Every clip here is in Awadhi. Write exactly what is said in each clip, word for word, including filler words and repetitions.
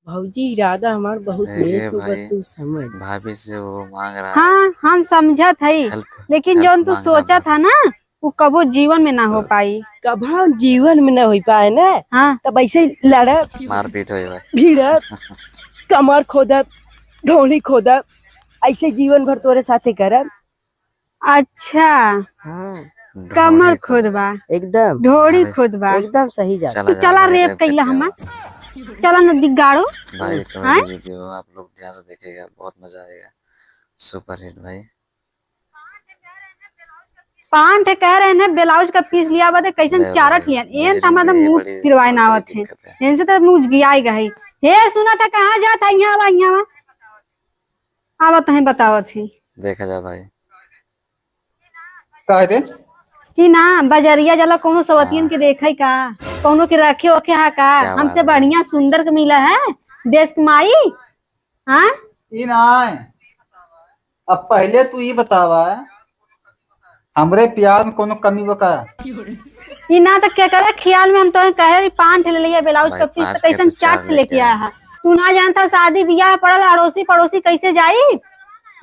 भौजी, इरादा हमार बहुत नेक बा, तू समझ। भाभी से वो मांग रहा है। हाँ, हम समझत हई, help, लेकिन help जौन तू सोचत है ना, वो कबो जीवन में ना हो पाई। कबो जीवन में ना हो पाए ना। हाँ। तब ऐसे ही लड़ब, मारपीट होई भाई। भिड़ब, कमर खोदब, ढोली खोदब, ऐसे जीवन भर तोरे साथे करब। अच्छा। हाँ। कमर खोदबा, एकदम। ढोड़ी खोदबा। एकदम सही जा। तू चला rape कइला हमार। चला नदी गाड़ो। भाई, comedy video आप लोग ध्यान से देखिएगा, बहुत मजा आएगा। Super hit भाई। पाँच ठे कह रहे हैं, blouse का piece लिया बदे कैसन चारट लिया। एन त हमारा mood सिरवाए ना आवत है। इनसे तो mood गियाई गई। हे, सुना था, कहाँ जात है? यहाँ आवा, यहाँ आवा। आवत हैं, बतावत हैं। देखा जा भाई। का है ते? कि ना, बजरिया जाला, कौनो सवतियन के देखे का, कौनो के रखे ओखे हा का? हमसे बढ़िया सुंदर के मिला है देश के माई। हाँ? ई ना है। अब पहले तू ई बतावा, हमरे प्यार में कौनो कमी बा का? ई ना त केकरे ख्याल में हम तोहे कहे रही, पाँच ठे ले लिया blouse का piece, त कैसन चार ठे लेके आया है। तू ना जानता शादी बियाह पड़ल, अड़ोसी पड़ोसी कैसे जाई?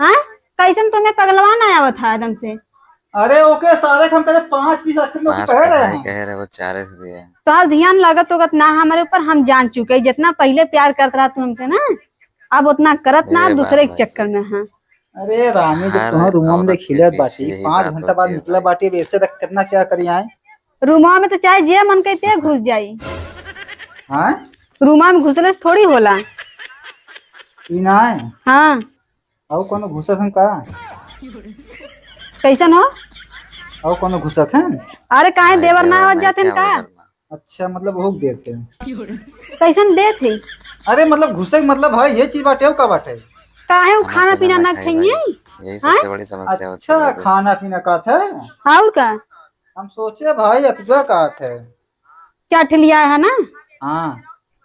हाँ? कैसन तुम्हें पगलवा ना आवत है एकदम से? अरे ओके, सारे के हम पहले पाँच piece रखे में कहे रहे हैं। कहे रहे वो चारे से दिए हैं। तोहार ध्यान लागत होगत ना हमारे ऊपर, हम जान चुके हैं। जितना पहले प्यार करत रहा तू हमसे ना, अब उतना करत ना, दूसरे के चक्कर में। हाँ। अरे रानी, जब तोहार रूम में खिलत बाटी, पाँच घंटा बाद निकला बाटी, अब ऐसे तक कितना क्या करी आए? रूमा में तो चाहे जे मन कहते घुस जाई। हाँ? रूमा में घुसले से थोड़ी होला। ई ना है? हाँ। अउ कोनो घुसत हन का? कैसन हो? अउ कोनो घुसत हन? अरे काहे देवर ना आवत जात हन का? अच्छा, मतलब भूख देते हैं। कैसन देत है? अरे मतलब घुसे के मतलब है ये चीज बाटे, अउ का बाटे? काहे वो खाना पीना ना खाइए? यही सबसे बड़ी समस्या होती है। अच्छा, खाना पीना का था? और का? हम सोचे भाई अतुआ का था। चार ठे लिया है ना? हाँ।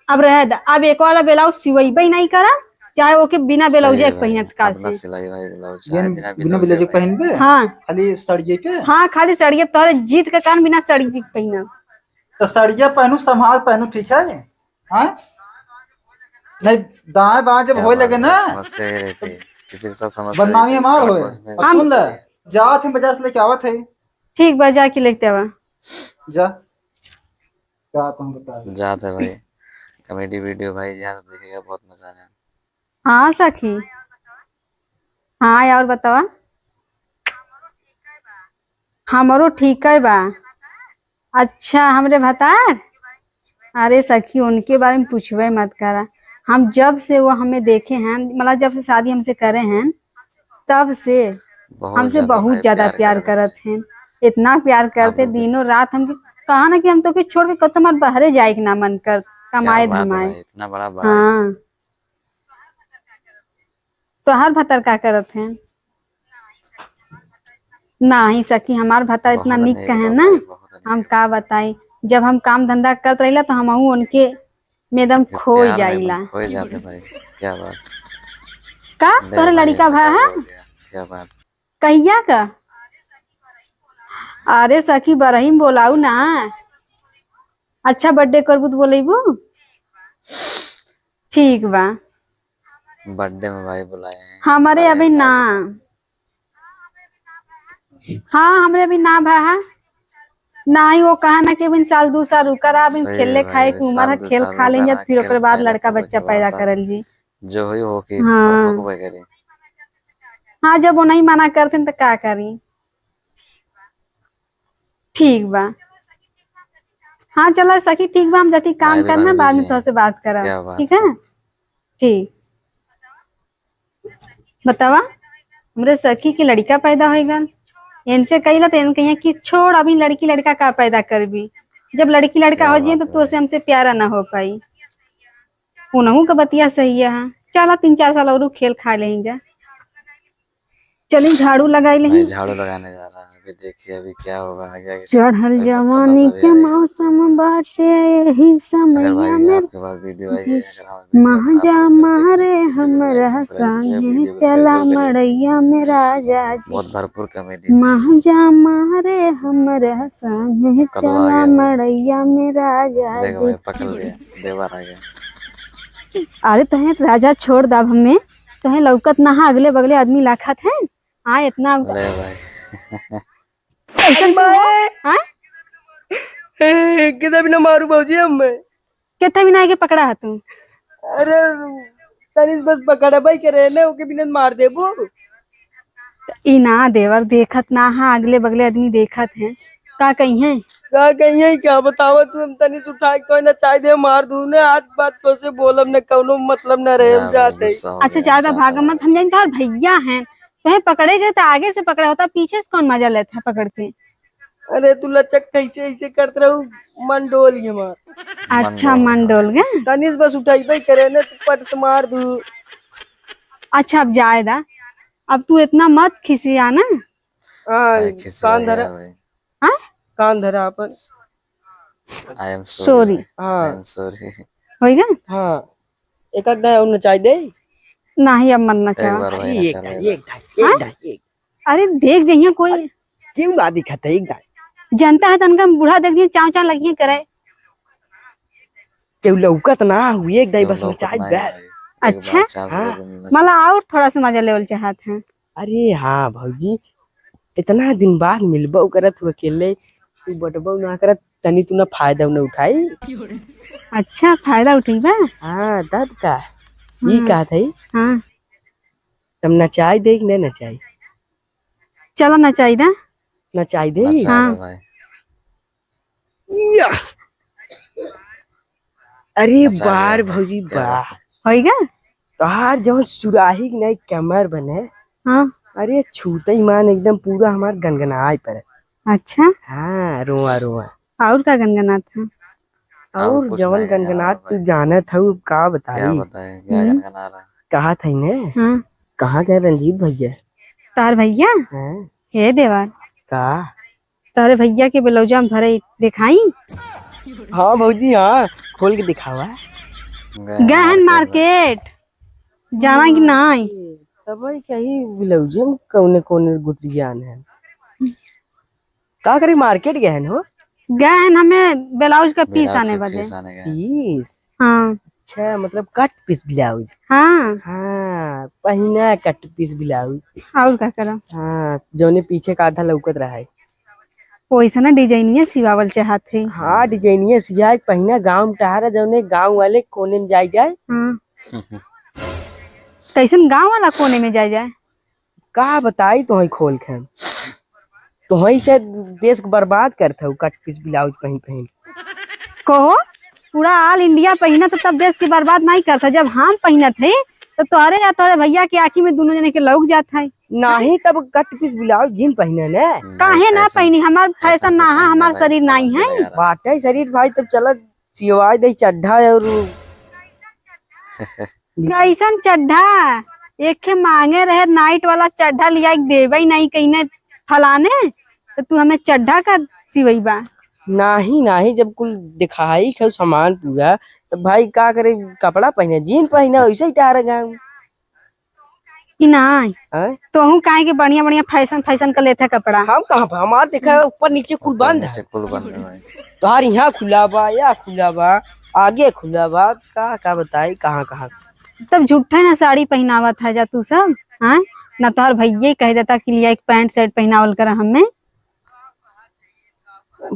अब रहे द, अब एक वाला blouse सिवैबे नहीं करा, चाहे ओके बिना blouse के पहिनत का से। सिलाई भाई blouse बिना blouse के पहनबे? हाँ। खाली सड़िए पे? हाँ, खाली सड़िए, तोहरे जीत के कारण बिना सड़िए के पहिनब। तो सड़िया पहनू, संभाल पहनू, ठीक है? हाँ? नहीं, दाएं बाएं जब होए लगे ना, समस्या ही रहती है। किसी के साथ समस्या बदनामी हमार होए। अब सुन ले, जात हम बाजार से लेके आवत है। ठीक बा, जाके लेके आवा। जा। का तुम बता दे। जात है भाई, comedy video भाई, यहाँ से देखेगा, बहुत मजा आने। हाँ सखी। हाँ, और बतावा। हमरो ठीक है बा। अच्छा, हमरे भतार? अरे सखी, उनके बारे में पूछबे मत करा। हम जब से वो हमें देखे हैं, मतलब जब से शादी हमसे करे हैं, तब से हमसे बहुत ज्यादा प्यार करत हैं। इतना प्यार करते, दिनों रात हमके कहा ना कि हम तोके छोड़ के कतौ हमार बहरे जाए के ना मन कर, कमाए धमाए। इतना बड़ा भाई। हाँ। तोहार भतार का करत हैं? नाही सखी, हमार भतार इतना निक है ना, हम का बताई। जब हम काम धंधा करत रहिला तो हमहू उनके में एकदम खो जाइला। खो जाते भाई, क्या बात। का तोहरे लड़िका भा है? क्या बात। कहिया का? अरे सखी, बरही में बोलाऊ ना। अच्छा, birthday करबू तो बोलेबू? ठीक बा। Birthday में भाई बुलाए हैं। हमरे अभी ना। हाँ, हमरे अभी ना भा है। नाही, वो कहा ना कि अभी साल दू साल रुका रहा, अभी खेले खाए के उम्र है, खेल खा लेंगे, फिर ओकरे बाद लड़का बच्चा पैदा करल जी। जो होई हो के हाँ। हाँ, जब वो नहीं मना करते तो का करी। ठीक बा। हाँ, चला सखी, ठीक बा, हम जाती काम करना, बाद में तोहसे बात करब। ठीक है? ठीक। बतावा, हमरे सखी के लड़िका पैदा होइगा। इनसे कहिला तो इन कहिया कि छोड़, अभी लड़की लड़का का पैदा करबी, जब लड़की लड़का हो जाए तो तोसे हमसे प्यारा ना हो पाई। उनहू का बतिया सही है। चला, तीन चार साल और खेल खा लें जा। चली, झाड़ू लगाई लेही। झाड़ू लगाने जा रहा है, अभी देखिए अभी क्या होगा आगे, आगे। चढ़ल जवानी के मौसम बाटे, एही समय में। अगर भाई आपके पास वीडियो आई है, अगर हमारे वीडियो पसंद आए तो महजा मारे हमरा संगे, चला मड़ैया में राजा जी। बहुत भरपूर comedy। महजा मारे हमरा संगे, चला मड़ैया में राजा जी। पकड़ लिया, देवर आ गया। अरे तोहे राजा छोड़ दाब हमें, तोहे लौकत ना हा, अगले बगले आदमी लाखत है। हाँ, इतना ले भाई। कैसन अरे तू हो? माए। हाँ? ए, कितना बिना मारू भौजी हम मैं। कितना बिना आके पकड़ा है तू? अरे, तनी बस पकड़ा भाई करे ना, ओके बिना मार देबू। ई ना देवर देखत ना हा, अगले बगले आदमी देखत है, का कही है? का कही है, क्या बतावा तू, हम तनी से उठा के कोई ना चाय दे मार दू ने, आज के बाद तो से बोलब न, कौनो मतलब न रहे, हम ना, जाते। गुस्सा हो अच्छा, गया, ज्यादा जाता भागा हूँ। मत, हम जान तोहार भैया हैं, तोहे पकड़े गए तो आगे से पकड़ा होता, पीछे से कौन मजा लेता है पकड़ के? अरे तू लचक कैसे ऐसे करत रहू, मन डोल गया हमार। अच्छा, मन डोल गया। तनी से बस उठाई भाई करे ना, तू पट से मार दू। अच्छा, अब जाए दा, अब तू इतना मत खिसिया ना। हाँ, भाई, खिसिया कान धरा। गया भाई। हाँ? कान धरा अपन। I am sorry sorry। भाई। हाँ। I am sorry। होई गया? हाँ। एक आध दाई और नचाई दे। नहीं, अब मत नचावा। एक बार भाई अरे, एक नचा दाई, लेना। एक दाई, एक हाँ? दाई, एक। अरे, देख जइया कोई। अरे, क्यों ना दिखत है एक दाई? जनता है, तनका बूढ़ा देख जइया, चाव चाव लगिए करे। केहू लौकत ना हुई, एक दाई केहू बस लौकत नचाई ना बस। हुई। एक अच्छा? बार चांस हाँ। दे दो, नचा। मला और थोड़ा सा मजा लेवल चाहत है। अरे हाँ भौजी, इतना दिन बाद मिलबो करत हु अकेले, तू बटबो ना करत, तनी तू ना फायदा न उठाई। अच्छा, फायदा उठैबा? हाँ, तब का? ई हाँ। कहत हई? हाँ। तब नचाई दे कि नहीं नचाई? चला नचाई दा। नचाई दे? नचा हाँ। दे भाई। या। अरे नचा दे बार भाई। भौजी क्या बा। बात है? होई गा? तोहार जौन सुराही के नहीं कमर बने। हाँ। अरे छूते ही मान एकदम पूरा हमार गनगनाए पर। अच्छा। हाँ, रोआ रोआ। और का गनगनात है? और और कुछ जवन नहीं है गनगनात हमारा तू भाई। जानत हऊ, का बताई? क्या बताएं, क्या हम्म। गनगना रहा है? कहा था ने? हाँ। कहाँ गए रंजीत भैया? तार भैया? हाँ। हे देवर। का? तारे भैया के ब्लाउजा में भरे देखाई? हाँ भौजी, हाँ, खोल के दिखावा। गए गए हैं हैं मार्केट में। मार्केट। जाना कि नाई? तब कहीं ब्लाउजे में कौने कौने गुतरियान है? का करे मार्केट गए हैं हो? गए हैं हमें ब्लाउज का पीस ब्लाउज आने के बदे। पीस आने गए। पीस? हाँ। अच्छा, मतलब कट पीस ब्लाउज। हाँ। हाँ, पहिना कट पीस ब्लाउज। और का करब? हाँ, जौने पीछे का आधा लौकत रहा है। वैसे ना डिजाइनिया सिवावल चाहत है। हाँ, डिजाइनिया सिया के पहिना गाँव में टहरा, जौने गाँव वाले कोने में जाए जाए। हाँ। कैसन गाँव वाला कोने में जाए जाए? का बताई तोहई खोल के हम। तोहई से देश के बर्बाद करत हऊ, कट पीस ब्लाउज पहिन पहिन। कहो, पूरा all India पहिना तो तब देश के बर्बाद नहीं करता। जब हम पहिनत है तो तोहरे या तोहरे भैया के आँखी में दोनों जने के लौक जात है। नहीं, तब कट पीस ब्लाउज जिन पहिने ने। काहे ना पहनी? हमार फैशन ना है, हमार शरीर नहीं है। बाटे शरीर भाई, तब चला सिवाय दे चड्ढा और कैसन चड्ढा? एक ठे मांगे रहे नाइट वाला चड्ढा लिया के देबे ही नहीं कहीं ने फलाने, तो तू हमें चड्ढा का सिवैबा? नाही, नाही, जब कुल दिखाई के सामान पूरा, तो भाई का करे, कपड़ा पहने, जीन पहने, वैसे ही टहरे गाँव। कि नाई? हैं? तोहू काहे के बढ़िया बढ़िया फैशन फैशन का लेथे कपड़ा? हम कहाँ पर, हमार देखा है, ऊपर नीचे कुल ऊपर बंद नीचे है। कुल बंद है भाई। तोहार यहाँ खुला बा, या खुला बा, आगे खुला बा, का का बताई कहाँ कहाँ। तब झूठे ना साड़ी पहनावत है जा तू सब, हाँ? ना तोहार भैया कह देता कि लिया एक पैंट शर्ट पहनावल करा हमें।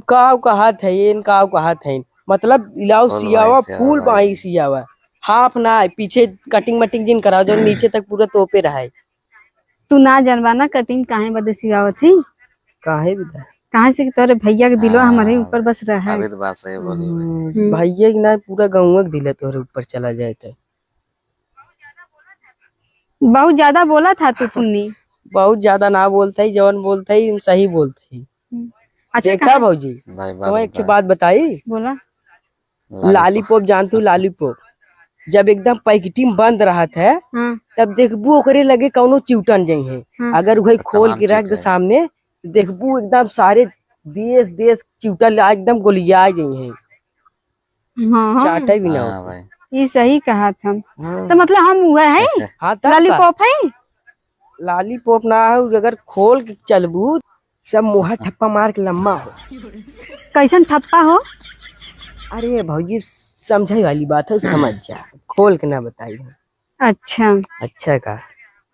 काव कहत हइन, काव कहत हइन, मतलब ब्लाउज फुल सियावा, बाई सियावा फुल भाई। बाई सियावा, हाफ ना है, पीछे कटिंग मटिंग जिन कराओ, जो नीचे तक पूरा तोपे रहे। तू ना जानबा ना कटिंग काहे बदे सियावत ही? काहे बदे? काहे से कि तोरे भैया के दिलवा हाँ। हमारे ऊपर बस रहे। अभी तो बात सही बोली भाई। हम्म, हम्म। भैया की ना पूरा गाँव के दिल तोरे ऊपर चला जाए तो। बहुत ज्यादा बोला था तू पुन्नी। बहुत ज्यादा ना बोलता ही, जवन बोलता ही सही बोलता ही। हम्म। अच्छा, देखा कहाँ? भौजी, भाई, तुम्हें एक ठे बात बताई। बोला। लॉलीपॉप। लॉलीपॉप जानतू, लॉलीपॉप जब एकदम पैकेटिंग बंद रहत है, हाँ। तब देखबू ओकरे लगे कौनो चिउटन जइहे। हाँ। अगर वही खोल तमाम के रख दे चिउटन। सामने, देखबू एकदम सारे देश देश चिउटा ला एकदम गोलिया जइहे। हाँ, हाँ। चाटे भी ना हाँ होते। भाई। ये सही कहा था। हाँ। तो मतलब हम वह है? हाँ, तब का? लॉलीपॉप है? लॉलीपॉप ना हो, अगर खोल के चलबू, सब मुँह ठप्पा मार के लम्बा हो। कैसन ठप्पा हो? अरे भौजी, समझे वाली बात है, समझ जा, खोल के ना बताई हम। अच्छा। अच्छा का?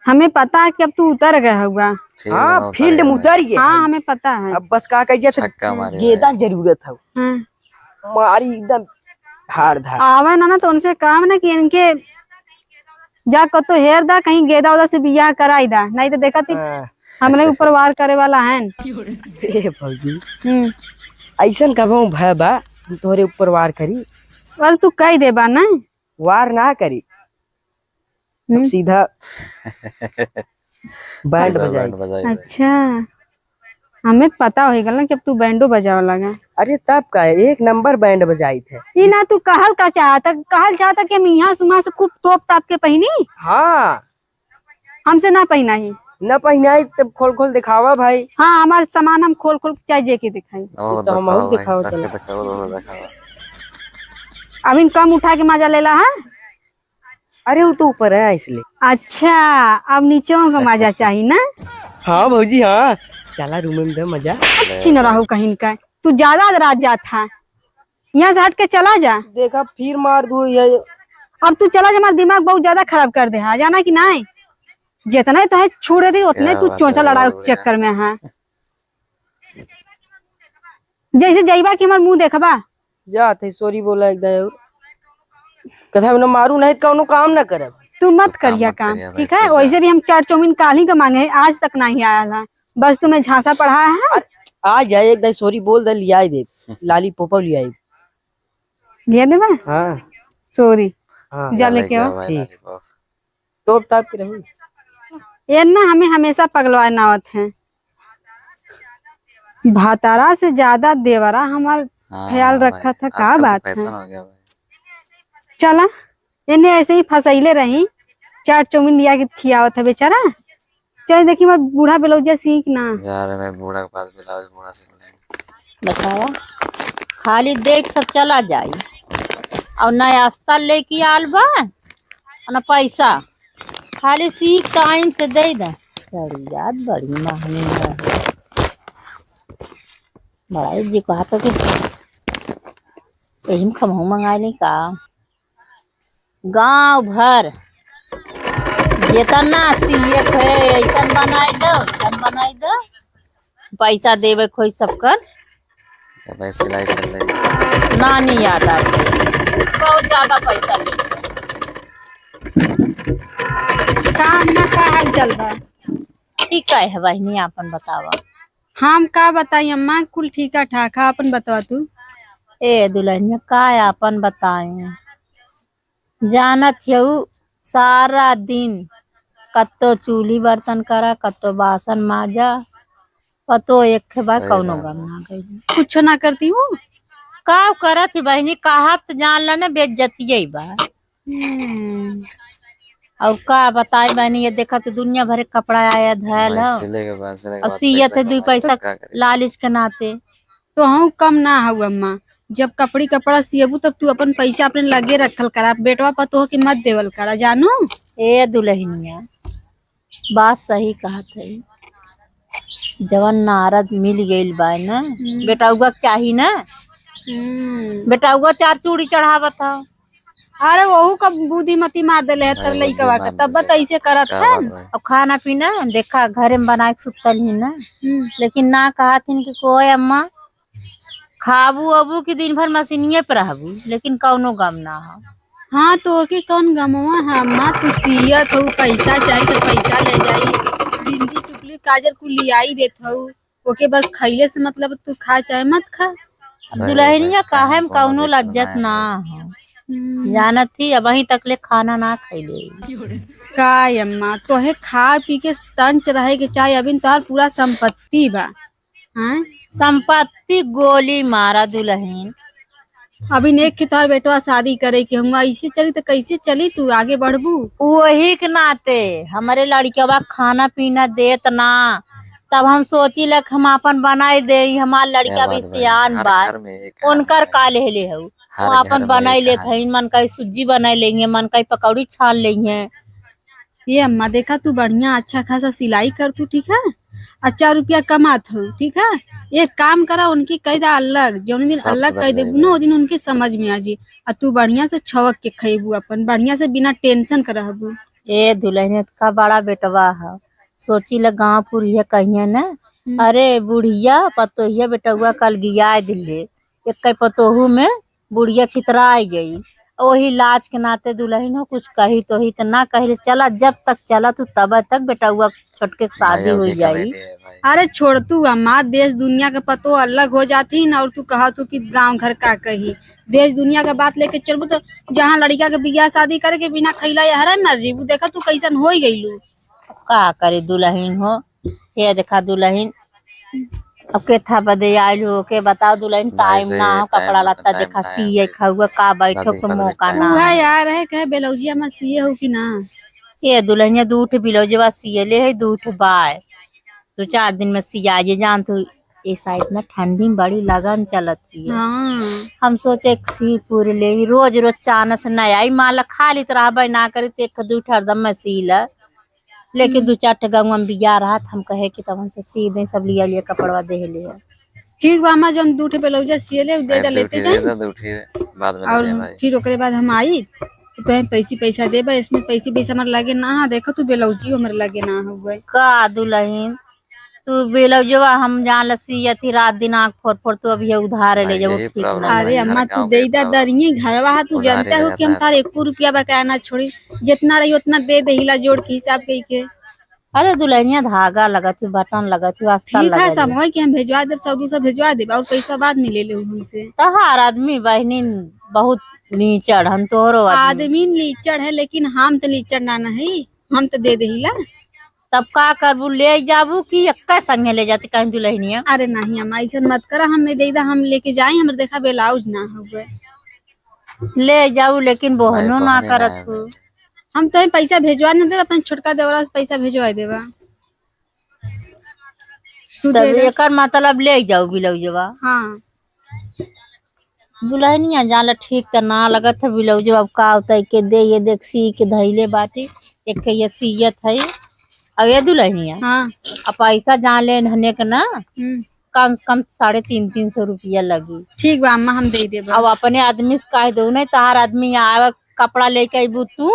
हमें पता है कि अब तू उतर गया होगा। Field हाँ, में उतर field गया में है। उतर गया हाँ, है। हमें पता है। अब बस का कह जात, छक्का मारे गेदा भाई। जरूरत है। हाँ। मारी एकदम धार धार। आवे ना, ना तो उनसे काम ना कि इनके जा कतो हेर दा, कहीं गेदा उदा से बियाह कराई दा, नहीं तो देखा थी हाँ। हमरे ऊपर वार करे वाला है। ए भौजी, हम्म। ऐसन कबहूँ भय बा, हम तोहरे ऊपर वार करी? अरे तू कह देबा ना। वार ना करी, हम हम्म। सीधा बैंड छक्का बजाई। बैंड बजाई। अच्छा, हमें पता हो गल ना कि अब तू बैंडो बजावे लगा। अरे तब का, एक नंबर बैंड बजाई थे। ई ना तू कहल का चाहता, कहल चाहता कि हम यहाँ से, वहाँ से खूब तोप ताप के पहिनी? हाँ। हमसे ना पहिनाई। ना पहिनाई तब खोल खोल दिखावा भाई। हाँ, हमार सामान हम खोल खोल चाहे जे के दिखाई। ओ, तो हम दिखावा और भाई, दिखावा सबके चला। दिखावा, दोनों दिखावा। अभी कम उठा के मजा लेला है। अरे वो तो ऊपर है इसलिए। अच्छा, अब नीचों का मजा चाही ना? हाँ भौजी, हाँ। चला रूम में दे मजा। अच्छी न रहू कहीं का। तू ज्यादा रात जात है। यहाँ से हट के चला जा। देखा फिर मार दू ये। अब तू चला जा, हमारा दिमाग बहुत ज्यादा खराब कर दे है, जाना कि नहीं? जितना ही तो है छुड़ेरी, उतने क्या तू बात चोंचा है, लड़ावे के चक्कर में है। जैसे जइबा कि हमार मुंह देखबा। जात है, sorry बोला एक दाई और। कथा में न मारू नहीं त कौनो काम न करब। तू मत करिया काम, ठीक है? वैसे भी हम चाट चाउमीन काल्हि का मांगे हैं, आज तक नहीं आया है। बस तुम्हें झांसा पढ़ाया है। अरे, आ जाए एक दाई, sorry बोल दे, लियाई दे। Lollipop लियाई। लिया देबा? हाँ। Sorry। हाँ। जा लेके आओ। ठीक। तोप ताप के रहू। ये ना हमें हमेशा पगलवाए ना आवत है। भातारा से ज्यादा देवरा हमार हाँ, ख्याल रखा था, का बात है? चला, इन्हें ऐसे ही फंसैले रही, चाट चाउमीन लिया के खियावत है बेचारा। चल देखी, मैं बूढ़ा ब्लाउज सीख ना। जा रहे मैं बूढ़ा के पास, ब्लाउज बूढ़ा से बनाई। बतावा, खाली देख सब चला जाई, और ना आस्था लेके आल बा, ना पैसा, खाली सीख टाइम से दे दे। सड़िया बड़ी महंगी है, बड़ा जी कहा तो कि यही में खमहू मंगा ली का। गांव भर जेतना सीएत है, ऐसन बनाई दो, ऐसन बनाई दो, पैसा देवे कोई सबकर। तो भाई सिलाई चल रही है। नानी याद आ गई, बहुत ज्यादा पैसा ले। काम ना का हाल चल बा? ठीक है बहिनी, आपन बतावा। हम का बताई अम्मा, कुल ठीका ठाक है, आपन बतावा तू। ए दुल्हनिया, का आपन बताई, जानत हऊ, सारा दिन कत्तो चूल्ही बर्तन करा, कत्तो बासन माजा, पतो एक बार सही कौनो बात गम है। ना गई। कुछो ना करती हूँ। का करत ही बहिनी, कहब त जान ला ना, बेइज्जतिये बा। हम्म। और का बताई बहिनी, ये देखा तो दुनिया भर के कपड़ा आया धयल भाई, है। सिले के बाद, सिले के और बाद सियत पैसा है दुई कमाई, पैसा का करी? लालच के नाते। तोहू कम ना हऊ अम्मा, जब कपड़ी कपड़ा सियबू तब तू अपन पैसा अपने लगे रखल करा, बेटवा पतोह के मत देवल करा जानू। ए दुल्हनिया, बात सही कहत है, जवन नारद मिल गइल बा ना, हम्म। बेटउआ के चाही ना, हम्म। बेटउआ चार चूड़ी चढ़ावत ह। अरे वहू का बुद्धिमती मार देले है तर लइकवा का, तब बता ऐसे करत है। और खाना पीना देखा घरे में बना के सुतल ही ना, हम्म। लेकिन ना कहत हिन कि कोई अम्मा खाबू अबू कि दिन भर मशीनिये पे रहबू, लेकिन कौनो गम ना हो। हाँ, तो ओके कौन गमवा है अम्मा? तू सियत हो, पैसा चाही तो पैसा ले जाई, बिंदी टुकली काजर कुल लियाई देत हो, ओके बस खइले से मतलब, तू खा चाहे मत खा। अब दुल्हनिया काहे में कौनो लज्जत ना हो। हम्म। जानत ही अबहीं तक ले खाना ना खइले। का अम्मा, तोहे खा पी के टंच रहे के चाहे, अभी तोहार पूरा संपत्ति बा। हैं? संपत्ति गोली मारा दुल्हन। अभी नेक के तोहर बेटवा शादी करे के हुआ, ऐसे चली तो कैसे चली, तू आगे बढ़बू? वही के नाते हमरे लड़कवा खाना पीना देत ना, तब हम सोची लक हम आपन बनाई दे, हमार लड़का भी सियान बा, उनकर का लेहले हऊ, वो आपन बनाई लेत हईन, मन का सुज्जी बनाई लेंगे, मन का पकौड़ी छान लेंगे। ये अम्मा, देखा, तू बढ़िया अच्छा खासा सिलाई कर तू, ठीक है, आ चार रुपया कमात हो, ठीक है। एक काम करा, उनकी कह दा अलग, जौन दिन सब अलग कह देबू ना, वो दिन उनके समझ में आ जी। आ तू बढ़िया से छवक के खइबू, अपन बढ़िया से बिना टेंशन के रहबू। ए दुलहिन, का बड़ा बेटवा है, सोची ले गाँव पुरिया कहिए ना, हम्म। अरे बुढ़िया पतोहिया बेटउआ कल गियाए दिले, एक पतोहू में बुढ़िया छितराई गई। वही लाज के नाते दुलहिन हो कुछ कही तो ही त ना कहले, चला, जब तक चला तू तब तक बेटउआ छोटके के शादी हो जाई। अरे छोड़ तू अम्मा, देश दुनिया के पतो अलग हो जाती न, और तू कहत हो कि गाँव घर का कही। देश दुनिया के बात लेके चलबू तो जहाँ लड़िका के बियाह शादी करे के बिना खैला या हराए मर जीबू। देखा तू कैसन हो गईलू। का करे दुलहिन हो, ये देखा दुलहिन, अब केथा बदे आइल हो के बताओ दुलहिन, टाइम ना हो, कपड़ा लत्ता देखा सिए खउआ का बैठो के मौका ना। उहे यार है, कहे ब्लाउजिया में सिए हो कि ना? ये दुलहिनिया दू ठे ब्लाउजवा सिए ले है, दू ठे बाय, दो चार दिन में सिया जे जान तू। ये साइड ना ठंडी में बड़ी लगन चलत ही है। हाँ। हम सोचे सी पूर ले, रोज रोज चानस नया ही माल खा लेत रहबे ना करी, तो एक दू ठे हरदम में सी ले। लेकिके हम्म। दू चार ठे गंगवा में बिया रहत, हम कहे कि तवन से सी दे, सब लिया लिया कपड़वा दे ले। ठीक बा अम्मा, जौन दू ठे ब्लाउज सिए ले, उ दे दे, लेते जाई। दे दे, दू ठे बाद में और दे दे भाई। फिर ओकरे बाद हम आई, तो तोहे पैसी पैसा देबा, इसमें पैसी पैसा हमारे लगे ना है। देखो तू ब्लाउजियो हमारे लगे ना हुए। का दुलहिन, तू ब्लाउजवा हम जान ल सियत ही रात दिन आँख फोर फोर, तू अभी उधार ले जाबो, ठीक ना। अरे अम्मा, तू दे दा दरिये घरवा हा, तू जानता हो कि हम तार एको रुपया बकाया ना छोड़ी, जितना रही उतना दे देहिला जोड़ के हिसाब कई के। अरे दुलहिनिया, धागा लगत ही, बटन लगत ही, अस्तर ठीक है, लगत ही। समय के हम भेजवा देब, सौ दो सौ भेजवा देब, और पैसा बाद में ले लेहू हमसे। तहार आदमी बहिनी बहुत लीचड़ हन, तोहरो आदमी। आदमी लीचड़ है, लेकिन हम तो लीचड़ ना नहीं, हम तो दे देहिला। तब का करबू, ले जाबू कि एक्के संगे ले जाती कहीं दुलहिनिया? अरे नहीं अम्मा, ऐसन मत करा, हमें दे दा, हम लेके जाई, हमरे देखा ब्लाउज ना हुए। ले जाऊ, लेकिन बहनो ना करत हो। हम तोहे पैसा भेजवा न देब, अपन छोटका देवरा से पैसा भेजवा देबा। तू तब दे दे। एकर मतलब ले जाऊ ब्लाउजवा। हाँ। दुलहिनिया जान ल ठीक त ना लगत है ब्लाउजवा, अब का होता है के दे, ये देख सी के धइले बाटी, एक के ये सियत है। अब ये दुलहिनिया, हाँ। अब पैसा जान ले हने के ना, हम्म। कम से कम साढ़े तीन, तीन सौ रुपया लगी। ठीक बा अम्मा, हम दे देबा। अब अपने आदमी से कह दो, नहीं तहार आदमी आवे, कपड़ा लेके अइबू तू,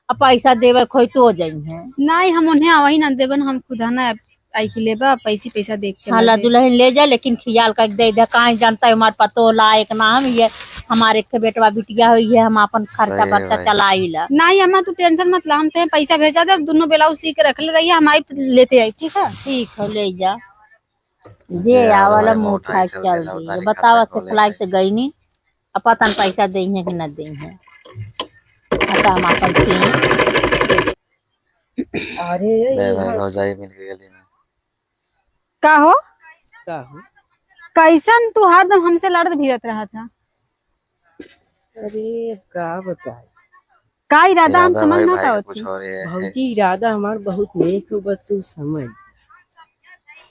अब पैसा देवे खोई तो जइहे। नहीं, हम उन्हें आवही ना देबन, हम खुद ना आई के लेबा, पैसी पैसा दे के चला हाला जाई। दुलहिन ले जा, लेकिन खियाल कर दे दे, काहे जानता है हमार पतो लायक ना हम, ये हमारे एक बेटवा बिटिया हो, ये हम अपन खर्चा बर्चा चलाई ला। नहीं अम्मा, तू tension मत ला, हम ते पैसा भेजा दे, दोनों ब्लाउज सी के रख ले रहिए, हम आई लेते आई, ठीक है? ठीक है, ले जा। जे आवला मुँह उठाए चल दी। बतावा, सिखलाई से गईनी, अब पता न पैसा देइहे कि न देइहे। अच्छा, हम आपन सी। अरे, ले भाई, भौजाई मिल गई गली में। का हो? का हो? कैसन तू हरदम हमसे लड़त भिड़त रहत ह? अरे, अब का बताई? का इरादा हम इरादा समझ भाई, ना भाई पावत कुछ ही। और ही है। भौजी, इरादा हमार बहुत नेक हो, बस तू समझ।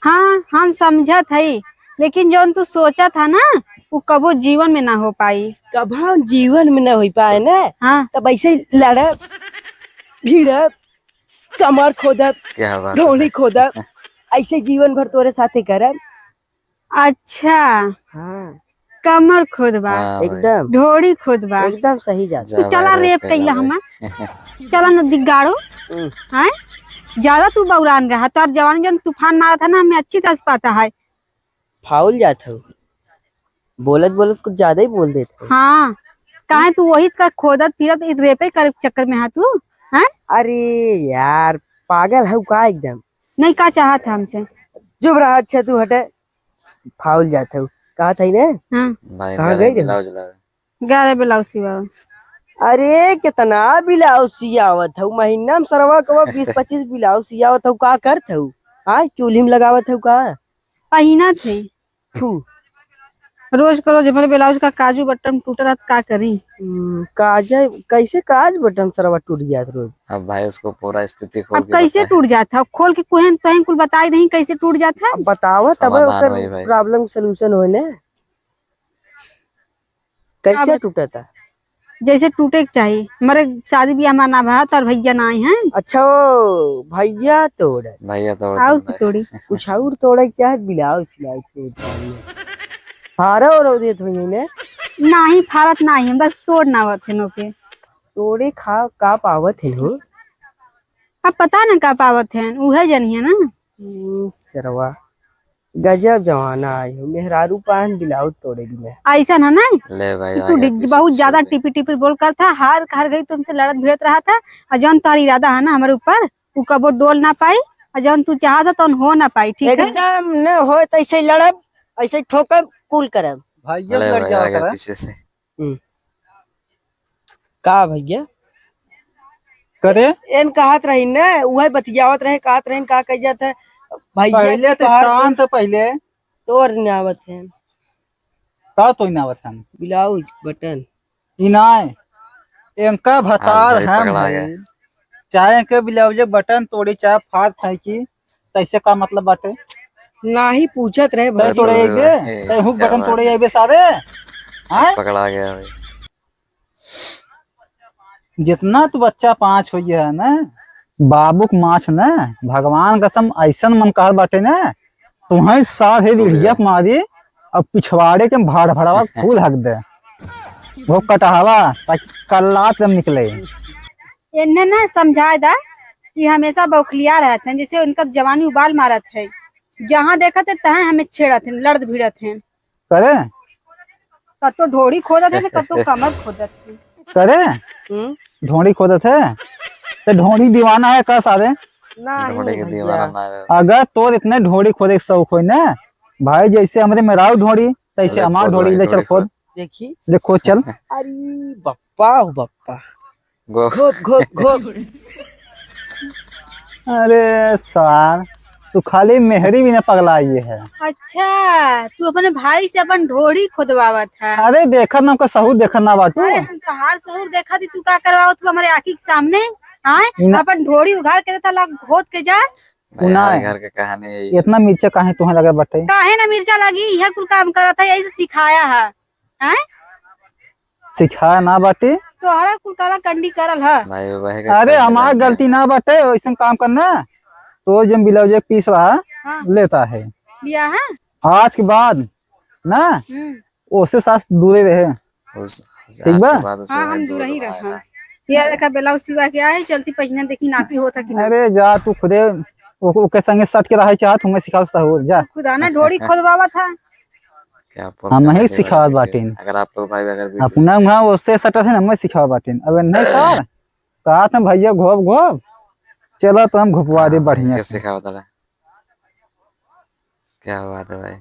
हाँ, हम समझत हई, लेकिन जौन तू सोचत ह ना, उ कबो जीवन में ना हो पाई। कबो जीवन में ना हो पाए ना, हाँ। तब ऐसे ही लड़ब, भिड़ब, कमर खोदब, क्या बात है। ढोली खोदब, ऐसे जीवन भर तोरे साथे करब। अच्छा। हाँ। कमर खोदबा। हाँ भाई। एकदम। ढोड़ी खोदबा। एकदम सही जात। तू जा चला भाई, rape कइला हमार। चला न दिगाड़ो। हम्म। हैं? ज्यादा तू बौरान रहा। तोर जवानी जौन तूफान मारत ह ना, हमें अच्छी तरह से पता है। फाउल जात हो। बोलत बोलत कुछ ज्यादा ही बोल देत हो। हाँ। काहे तू वही का खोदत फिरत, इ rape करे के चक्कर में हा तू? हैं? अरे यार, पागल हऊ का एकदम? नहीं, का चाहत है हमसे? चुप रहा, अच्छा तू हटे। फाउल जात हऊ। कहत हई ने? हाँ। भाई, कहाँ गए रहे? ब्लाउज लावे। गए रहे ब्लाउज सिवावे। अरे, कितना ब्लाउज सियावत हऊ। महीना में सरवा कबो बीस पच्चीस ब्लाउज सियावत हऊ। का करत हऊ? हाँ, चूल्ही में लगावत हऊ का? पहिनत है। थू। रोज के रोज हमारे ब्लाउज का काजू बटन टूट रहा, का करी? हम्म, काजे, कैसे काज बटन सरवा टूट जात रोज? अब भाई उसको पूरा स्थिति खोल अब के कैसे बताए। टूट जात है? खोल के कोहेन तोहें कुल बताई दही कैसे टूट जात है? अब बताओ तब समाधान ओकर होई भाई। Problem solution होई ने। कैसे अब टूटता? जैसे टूटे के चाही। हमारे शादी ब्याह में ना भा, तोर भैया ना आए हैं। अच्छा, ओ, भैया तोड़। भैया तोड़ और तोड़। तोड़ी। कुछ और तोड़े के चाहे, ब्लाउज सिलाई के तोड़ डाली। फारा और देत हुई ने? नाही, फारत नाही, बस तोड़ ना आवत है नोके। तोड़े खा का पावत है हो? अब पता न का पावत है, उहे जनिए ना। हम्म, सरवा, गजब जमाना आयो, मेहरारू पान ब्लाउज तोड़े बिना। ऐसा ना, ना। ले भाई, कि आ तू गया ढि-, पीछे बहुत से ज्यादा भी। टिपी टिपी बोल करत है, हर, हर घड़ी तुमसे लड़त भिड़त रहत है, और जौन तोहार इरादा है ना हमारे ऊपर, उ कबो डोल ना पाई, और जौन तू चाहत है, तौन हो ना पाई, ठीक है? एकदम न हो, तैसे लड़ब, ऐसे ठोकब, कुल करब। भैया ले लड़ भाई, जाओ आ गया करा। पीछे से। हम्म। का भैया? करे? एन कहत रही न, उहे बतियावत रहे, कहत रही, का कह जात है, भैया पहले तो तोहार शांत, पहले। तोर न आवत है। का तो न आवत है? ब्लाउज बटन। ई नाय, एनका भतार आज भाई हम पकड़ा है। गया। चाहे एनके ब्लाउज बटन तोड़ी, चाहे फाड़ फेंकी, तैसे का मतलब बाटे? नाही पूछत रहे तै भाई। तोड़े अरे अइबे, भाई, तै हुक क्या बटन बात तोड़े है। अइबे सारे। हाँ? पकड़ा गया भाई। जितना तू बच्चा पाँच होइ है ना, बाबू के माछ ना, भगवान कसम ऐसन मन कहत बाटे ना, तुम्हें सारे बढ़िया। रिढ़िया पे मारी और पिछवाड़े के भाड़ भड़वा फूल हक दे। वो कटहवा ताकि कल्लात दम निकले। इन्हें ना समझाए दा कि हमेशा बौखलिया रहत हैं, जैसे उनका जवानी उबाल मारत है, जहाँ देखत है तहाँ हमें छेड़त हैं, लड़त भिड़त हैं। करे? कतो ढोड़ी खोदत है, कतो कमर खोदत है। करे? हम्म। ढोड़ी खोदत है? तो ढोड़ी दीवाना है का सारे? ना, ढोड़ी के भैया। दीवाना ना है। अगर तोर इतने ढोड़ी खोदे के शौक होई ना, भाई, जैसे हमरे मेहराऊ ढोड़ी, तैसे ले हमार खोद ढोड़ी भाई, ले चल ढोड़ी खोद। खोद। देखी। ले खोद चल। अरे बप्पा हो बप्पा। गो। घोप, घोप, घोप। अरे सार, तू खाली मेहरी बिना पगलाई है। अच्छा, तू अपने भाई से अपन ढोड़ी खोदवावत है। अरे देखत ना, ओकर सहूर देखत ना बाटू। अरे हम तोहार सहूर देखत ही, तू का करवावत तू हमारे आँखी के सामने? हाँ, ना। अपन ढोड़ी उघार के देता, ला घोट के जा। भाई, ना। हर घर के कहानी है ये। इतना मिर्चा काहे तुहे लगे बाटे? काहे ना मिर्चा लगी, यह कुल काम करत है, यही से सिखाया है। हैं? सिखाया ना बाटे। तोहरा कुल काला कंडी करल ह। भाई, वही का अरे, करने हमार लग गया। गलती ना बाटे, वैसन काम करना। तो जो ब्लाउज एक पीस रहा, हाँ। लेता है। लिया है? आज के बाद ना, हम्म। ओसे सास दूरे रहे। उस, ठीक आज बा? के बाद उसे हाँ, भाई हम दूर दूर ही दूर रहा। रहा। ये देखा, ब्लाउज सिवा के आए, चलती पहिना देखी नापी होता कि ना। अरे जा, तू खुदे ओ-, ओके संगे सट के रहे चाहत, हमें सिखाओ सहूर, जा। खुदा ना ढोड़ी खोदवावा था। क्या हम नहीं सिखावत बाटिन। अगर आप लोग भाई अगर वीडियो अपना वहाँ उससे सटत है ना, मैं सिखावत बाटिन। अब नहीं सर, कहा था भैया घोप घोप, चलो तो हम घोपवा दे हाँ, बढ़िया कैसे से। सिखावत है? क्या बात है भाई।